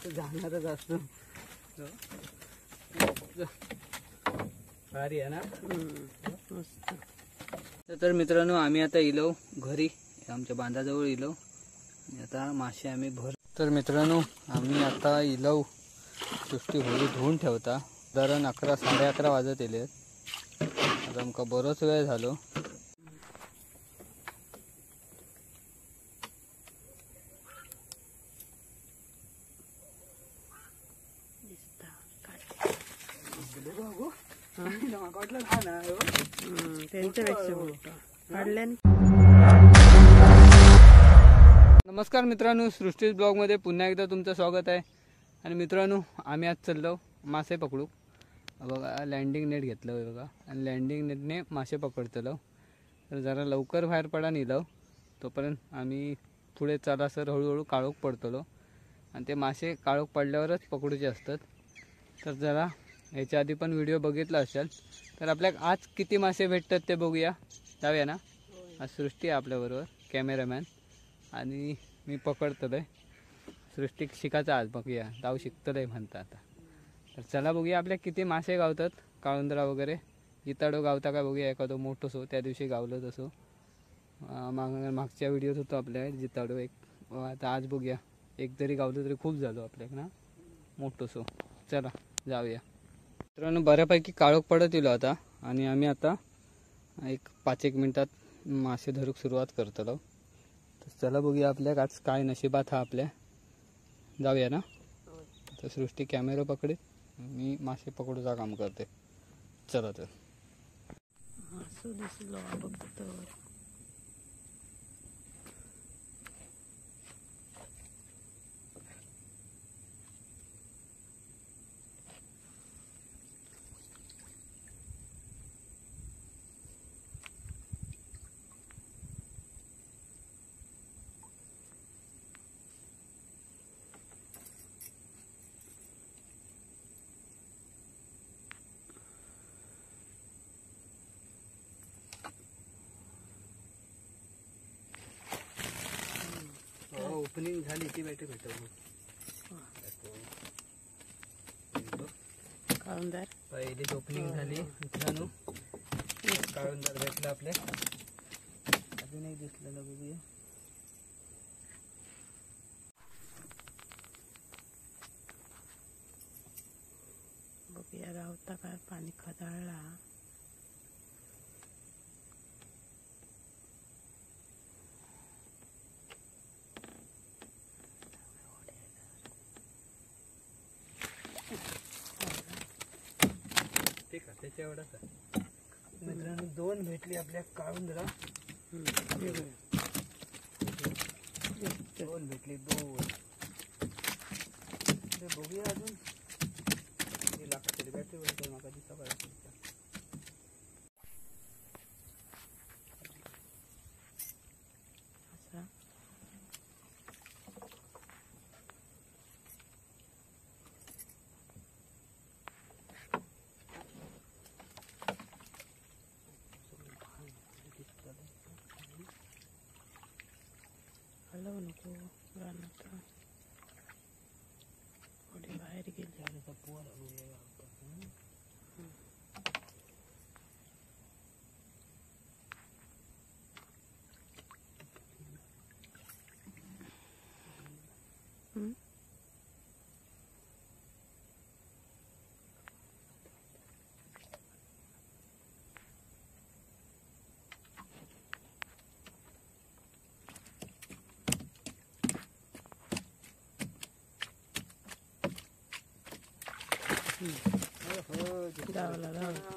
तर जाणारच असतो. भारी आहे ना मस्त. तर मित्रांनो आम्ही आता इलो घरी, आमच्या बांधाजवळ इलो. आता मासे आम्ही भर. तर मित्रांनो आम्ही आता इलो सृष्टी होळी धुवून ठेवता. साधारण 11 11:30 वाजत येले. आता आमका बरोच वेळ झालो. नमस्कार मित्रांनो, सृष्टीज ब्लॉगमध्ये पुन्हा एकदा तुमचं स्वागत आहे. आणि मित्रांनो आम्ही आज चाललो मासे पकडू. बघा लँडिंग नेट घेतलं बघा, आणि लँडिंग नेटने मासे पकडतलो. तर जरा लवकर बाहेर पडा निलो, तोपर्यंत आम्ही पुढे चाला सर हळूहळू काळोख पडतलो. आणि ते मासे काळोख पडल्यावरच पकडूचे असतात. तर जरा ह्याच्या आधी पण व्हिडिओ बघितला असेल तर आपल्याला आज किती मासे भेटतात ते बघूया. जाऊया ना. आज सृष्टी आहे आपल्याबरोबर कॅमेरामॅन, आणि मी पकडतलोय. सृष्टी शिकायचा आज, बघूया जाऊ शिकतलंय म्हणता आता. तर चला बघूया आपल्या किती मासे गावतात. काळुंदरा वगैरे जिताडो गावता का बघूया. एखादं मोठंसो त्या दिवशी गावलं तसं मागच्या व्हिडिओत होतो आपल्या जिताडो एक. आता आज बघूया एक जरी गावलं तरी खूप झालो आपल्याकडं ना मोठंसो. चला जाऊया. मित्रांनो बऱ्यापैकी काळोख पडत येलो आता, आणि आम्ही आता एक 5-1 मिनिटात मासे धरूक सुरुवात करतलो. तर चला बघूया आपल्या आज काय नशिबात हा आपल्या. जाऊया ना. तर सृष्टी कॅमेरा पकडीत, मी मासे पकडूचा काम करते. चला तर मासो दिसलो बघतो. ओपनिंग झाली ती बॅटरी भेटव. काळुंदर पहिलीच ओपनिंग झाली मित्रांनो. काळुंदर भेटला आपल्या. अजून एक दिसलेला बघूया. बघूया गावता काय, पाणी खदाळला. त्याच्या एवढाच मित्रांनो 2 भेटली आपल्या काळुंदरा. 2 भेटली 2. बघूया अजून लागते बॅटरी बनतो माका दिसता बरं. हलवू नको रानात, थोडी बाहेर गेली. धावला धावला.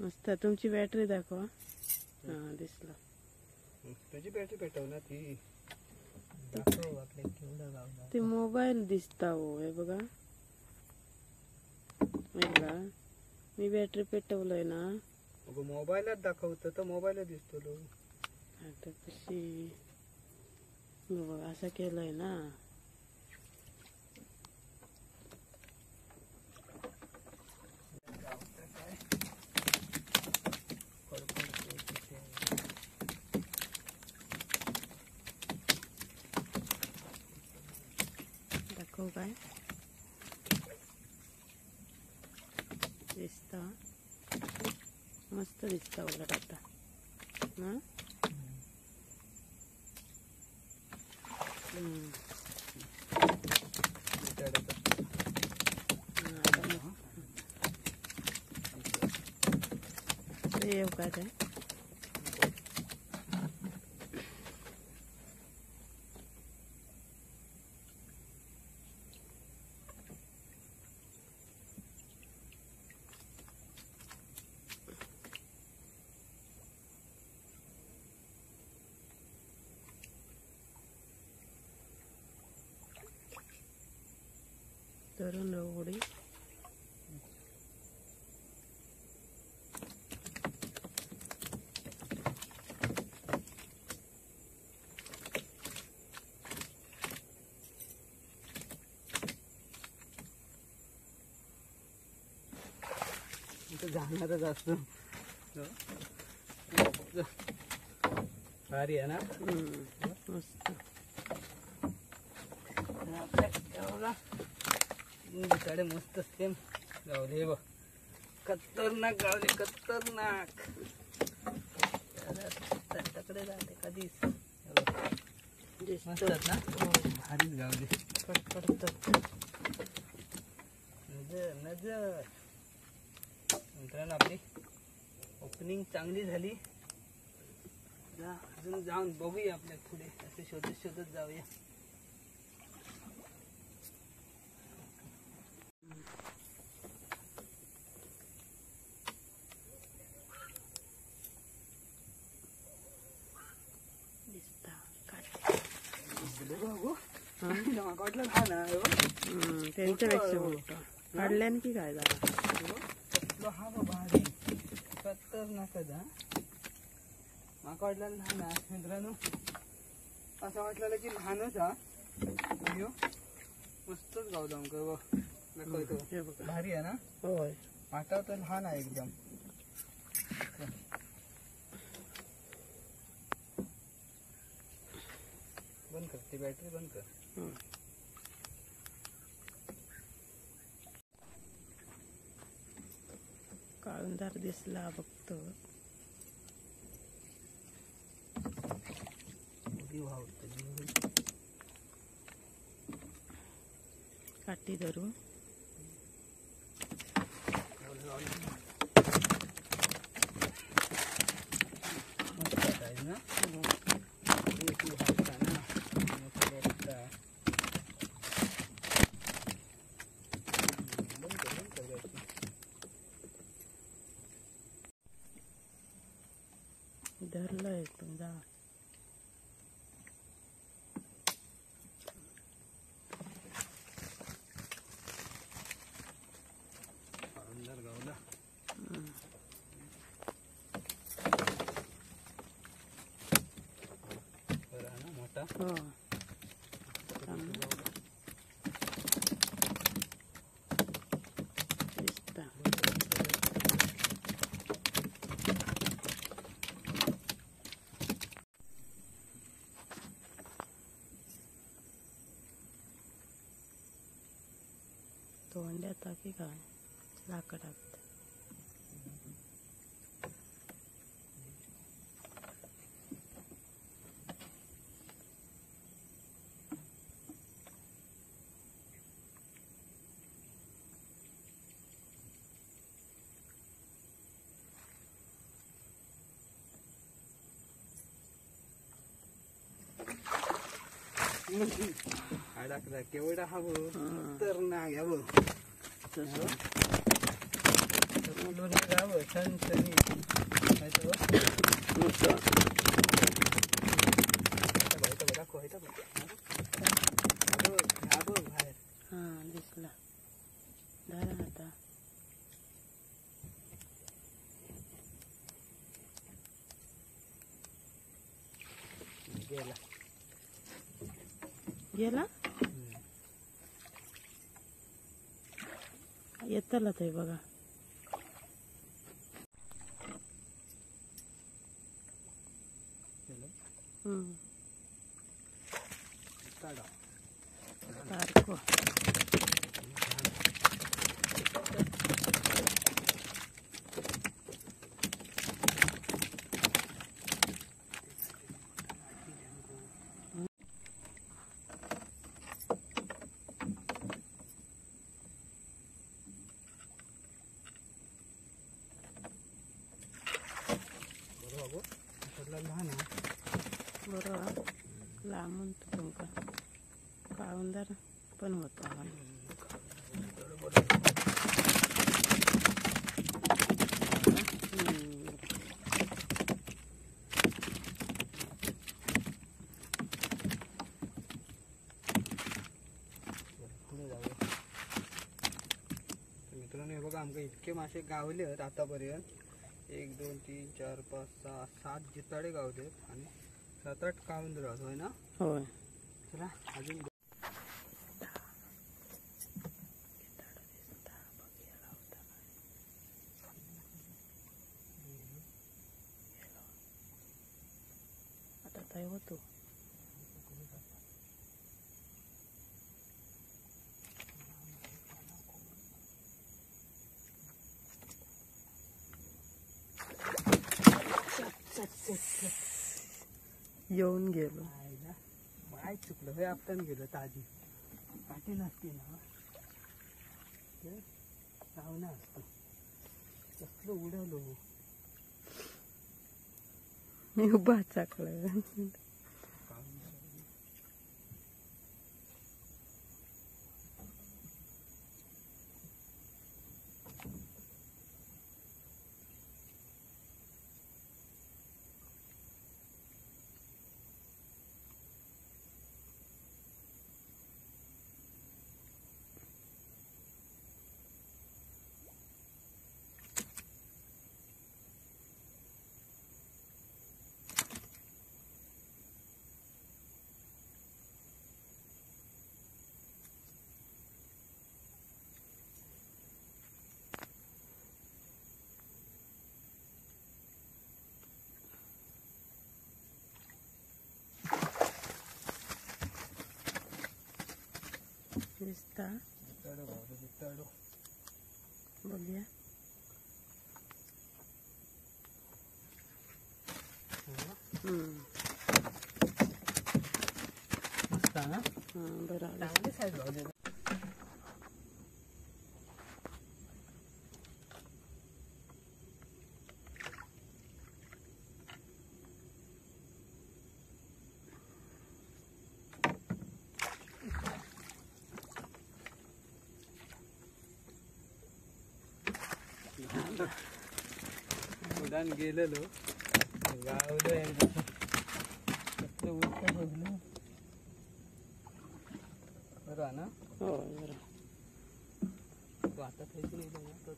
मस्त. तुमची बॅटरी दाखवा. हा दिसला. तुझी बॅटरी पेटव ना ती. दाखव आपल्या केवढा गावला ते मोबाईल दिसता हो. हे बघा बघा मी बॅटरी पेटवलंय ना. अगं मोबाईलाच दाखवतं तर मोबाईलच दिसतो. आता कशी बघ असं केलंय ना. दिसता मस्त दिसता उलट आता ना. येऊ काय ते धरून उडी जाणारच असतो. भारी आहे ना मस्त. तिकडे मस्त सेम गावले बघ, खतरनाक गावले, खतरनाक. तकडे जाते कधीच मस्त ना, भारीच गावले. नजर नजर. मित्रांनो आपली ओपनिंग चांगली झाली. अजून जाऊन बघूया आपल्या पुढे, असे शोधत शोधत जाऊया. त्यांच्यापेक्षा मोठं काढल्यान की काय झालं. हा बाबा खतरनाक म्हाका वाटलं लहान हा. मित्रांनो असं वाटलं की लहानच हा, मस्तच गावलो आमकां. दाखवतो भारी आहे ना. होय माटा तर लहान आहे एकदम. बंद कर ती बॅटरी बंद कर. काळुंदार दिसला बघतो. काठी धरू ना. धरलंय तुमचा. गावला बरं ना मोठा. हो दिसता. तोंड्यात की काय लाकडात. अडकला केवढा हा बघ, खतरनाक हा बघ. बाहेर हा दिसला. धरा आता. गेला गेला येतला ते बघा. सारखं. पडला लहान हा. बरोबर लांबून तुमका काळुंदर पण होता. पुढे जाऊया. मित्रांनो हे बघा आमका इतके मासे गावले आहेत आतापर्यंत. 1 2 3 4 5 6 7 जिताडे गावले आहेत आणि 7-8 काळुंदर आहेत, होय ना? होय. चला अजून आता काय होतो. येऊन गेलो. काय चुकलं हे आपण गेलो ताजी काठी नसती ना ते सावना असतो कसलं उडालो. मी उभा चाकलं. दिसता बघूया. मस्त ना? बरं चांगली साईज गावली. उडान गेलेलो गावलो एकदा कसलं उडतं बघलं. बरं ना? हो बरं. तू आता थंयसून येयलो ना तो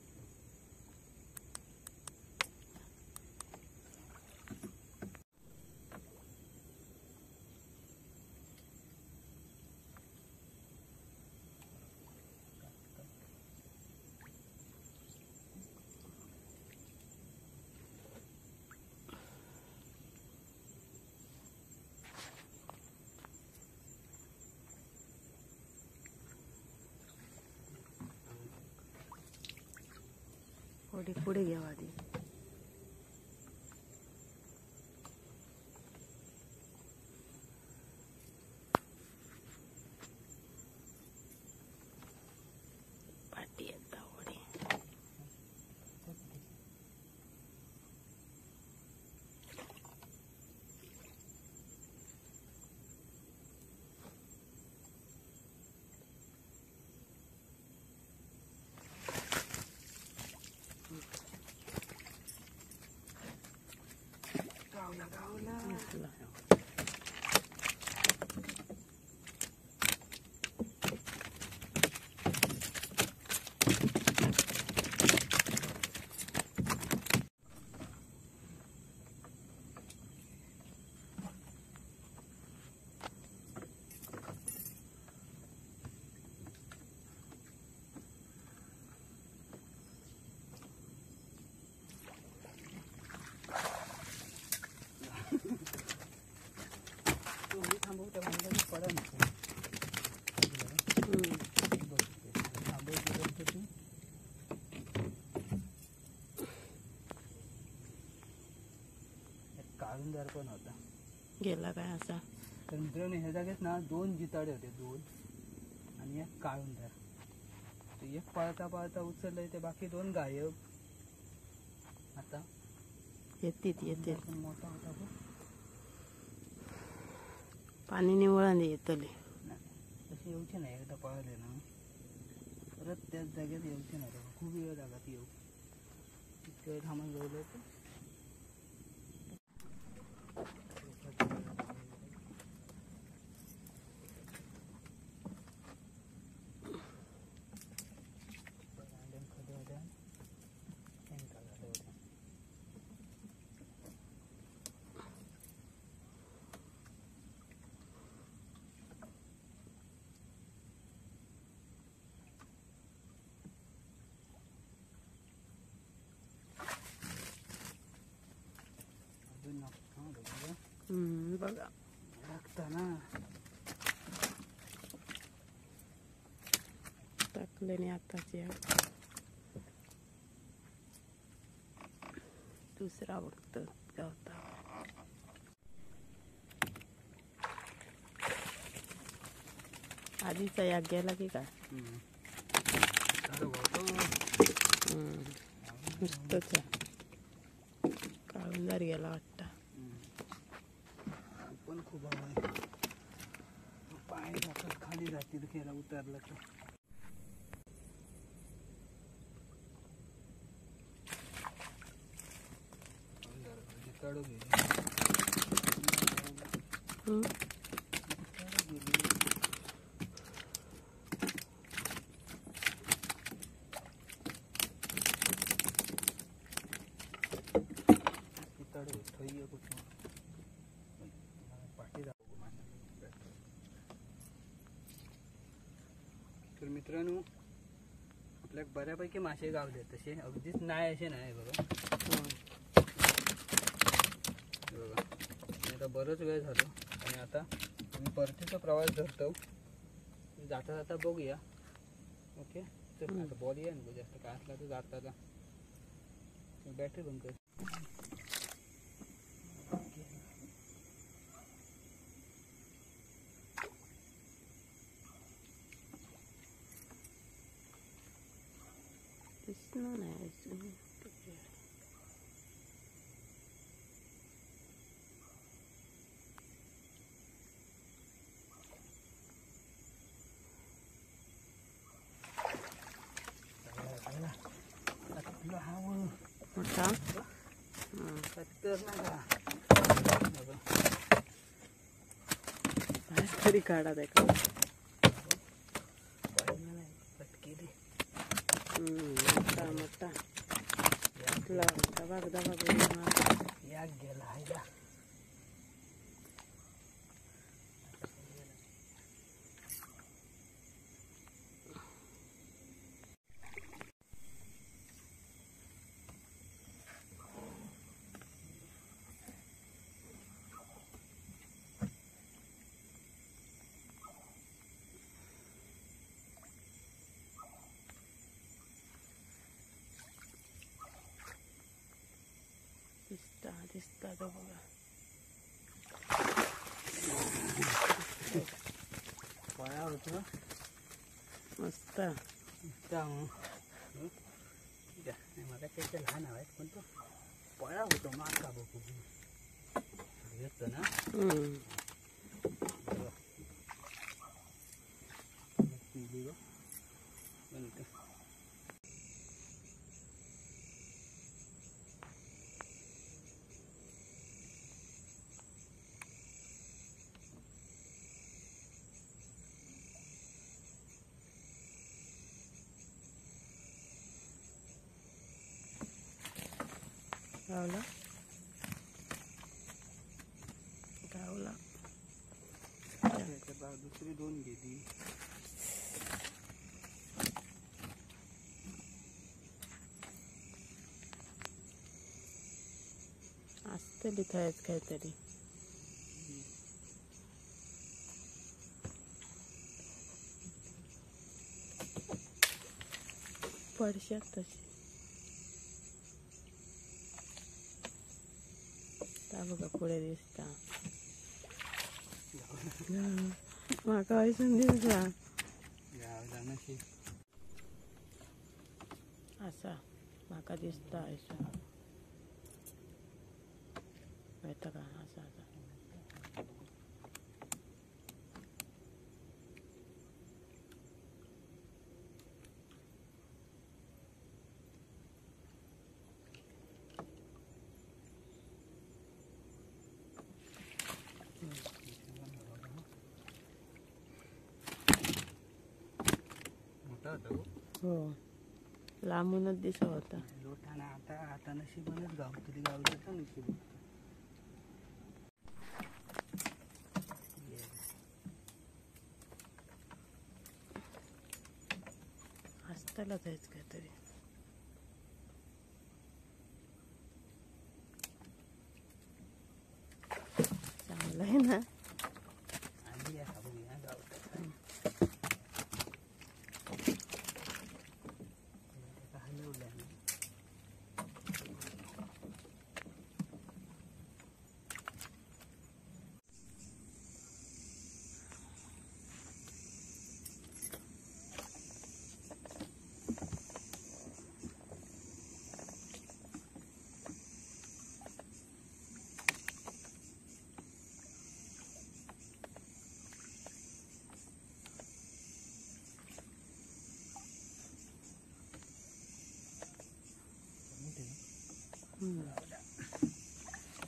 पुढे पुढे घ्यावा आधी. पाटी येता ओढी. गावला गावला. काळुंदर पण होता. गेला काय असा. तर मित्रांनो ह्या जागेत ना 2 जिताडे होते, 2 आणि एक काळुंदर. तर एक पळता पळता उचललं ते, बाकी 2 गायब. आता येतीत येतीत. मोठा होता. पाणी निवळाने येतले. तसे येऊचे नाही, एकदा पळाले ना परत त्याच जागेत येऊचे नाही. खूप वेळ लागत येऊ, इतके वेळ थांबून जाऊ. बघा लागता ना टाकले नाही आताच. या दुसरा बघतो गावता. आधीचा याग गेला की काय? नुसतंच काळुंदार गेला वाटतं. पण खूप हवा आहे, पाय जातात खाली जातील खेळा उतरलं की. तर मित्रांनो आपल्या बऱ्यापैकी मासे गावले, तसे अगदीच नाही असे नाही. बघा बघा आता बरंच वेळ झालो आणि आता आम्ही परतीचा प्रवास धरतो. जाता जाता बघूया. ओके चल आता बॉल या ना, जास्त काय असला तर जाता जाता बॅटरी बंद कर. दिसणार नाही अजून. मोठा तरी काढा देखा. मोठा मोठा दबाग दबाग याग गेला हायला. दिसता दिसता तो बघा. पळा होतो मस्त. मला त्याच्या लहान हवा आहेत पण तो पळा होतो माका बघू येतो ना. गावला गावला दुसरी दोन गेली. असतली थंयच काहीतरी. पडशात तशी. बघा पुढे दिसता म्हाका हयसून दिसता आसा, म्हाका दिसता हयसून. येता का असा असा हो लांबूनच दिसत होता. लोटाना आता आता नशिबानच गावतली गावलं नशीब. हसताला जायच काहीतरी. चांगलं आहे ना.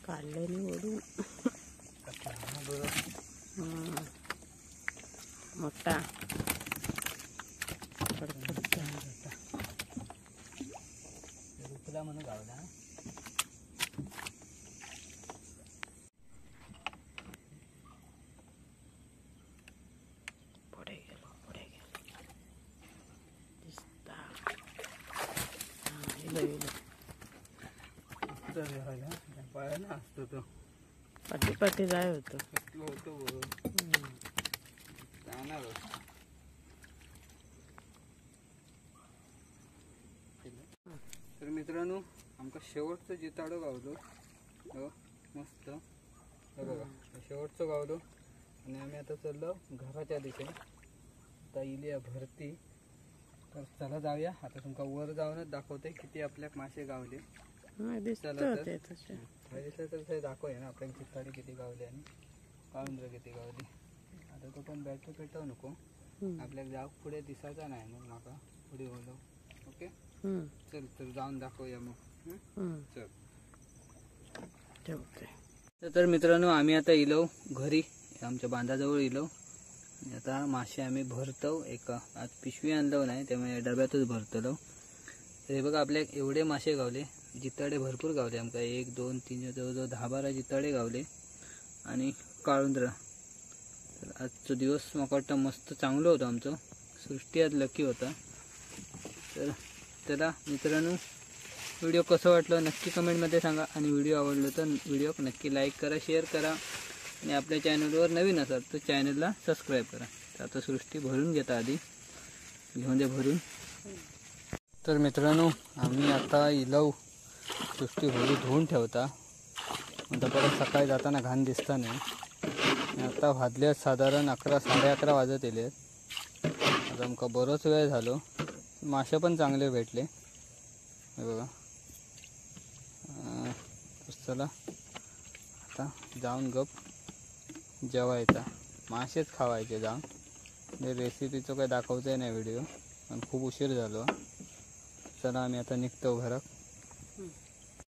काढले नाही ओढून मोठा रुपला म्हणून गावला. पुढे गेलो पुढे गेलो दिसता. ना असतो तो पाठी पाठी जाय होतो होतो जाणार. तर मित्रांनो आमका शेवटचं जिताडो गावलो हो मस्त. बघा शेवटचं गावलो आणि आम्ही आता चाललो घराच्या दिशेने. आता इली भरती तर चला जाऊया. आता तुमका वर जाऊनच दाखवते किती आपल्या मासे गावले. दिसलं तर ते दाखवूया ना आपल्याला चिताडी किती गावली आणि काळुंद्र किती गावली. आता तो पण बॅटरी पेटवू नको आपल्याला जाऊ पुढे दिसायचा नाही मग माका पुढे होलो. ओके चल तर जाऊन दाखवूया मग. चल तर मित्रांनो आम्ही आता इलो घरी आमच्या बांधाजवळ इलो आणि आता मासे आम्ही भरतो. एका आज पिशवी आणलो नाही त्यामुळे डब्यातच भरतलो. तर हे बघा आपल्या एवढे मासे गावले. जिताडे भरपूर गावले आमका 1 2 3 जवळजवळ 10-12 जिताडे गावले आणि काळुंद्र. तर आजचा दिवस म्हाका वाटतं मस्त चांगलो होतो आमचो. सृष्टी आज लकी होता. तर चला मित्रांनो व्हिडिओ कसं वाटलं नक्की कमेंटमध्ये सांगा आणि व्हिडिओ आवडलो तर व्हिडिओ नक्की लाईक करा, शेअर करा आणि आपल्या चॅनलवर नवीन असाल तर चॅनलला सबस्क्राईब करा. तर आता सृष्टी भरून घेता आधी घेऊन दे भरून. तर मित्रांनो आम्ही आता इलव सृष्टी होळी धुवून ठेवता म्हणता परत सकाळी जाताना घाण दिसता नाही. आता वाजले साधारण 11 11:30 वाजत येले. आता आमका बरोच वेळ झालो. मासे पण चांगले भेटले हे बघा. चला आता जाऊन गप जेवायचा मासेच खावायचे जाऊन. रेसिपीचं काही दाखवचं नाही व्हिडिओ पण खूप उशीर झालो. चला आम्ही आता निघतो घरात.